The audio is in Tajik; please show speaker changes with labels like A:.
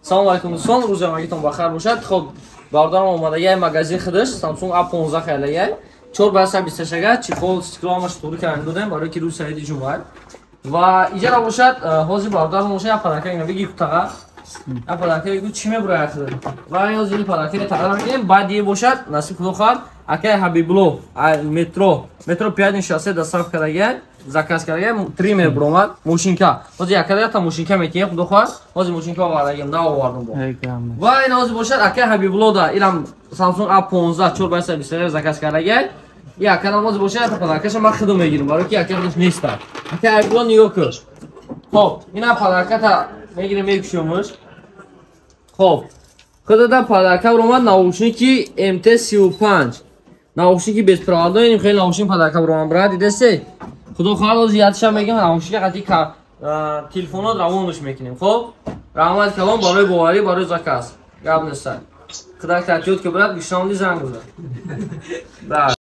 A: Салом алейкум, дӯстон, рӯзи ҳамагитон бахайр бошад. Хоб, бародарам омадагай магазин худаш, Samsung A15 харилагай. 4 ба 128, чехол, стекло ҳамаш туғри кардан додем, барои ки рӯзи саиди ҷумъа. Ва иҷара бошад, ҳозир бародарам бошад, як подарка ина бигир кутаға. Як подарка бигу чӣ мебурояд худ. Ва ҳозир ин подарка тақдим мекунем, баъд дие бошад, насиб худо хоҳад, акай Ҳабибло, метро 5 шоссе доставка кардагай, заказ кардагай, триммер буромад, мошинка. Ҳозир якада мошинка метиҳем, худо хоҳад. Ҳозир мошинка овардагим, на овардум бо. Ва ин ҳозир бошад, акай Ҳабибло да, инам Samsung A15 4 ба 128 заказ кардагай. И акадам ҳозир бошад, подаркаша ман худам мегирам, барои ки акай худаш неста. Акай Ҳабибло, нигоҳ кун. Хоб, инам подарката мегирем, мекушемш. Хоб, худада подарка буромад наушники MT35. Наушники беспроводной, ин хеле наушник подарка буромад, брат, дидесте? Худо хоҳад, ҳозир ядша мегем, наушники қати телефонот равонаш мекунем. Хоб, раҳмат калом барои боварӣ, барои заказ. Гап нест. Худак татиёт ки, брат, гишномди занг бизан. Да.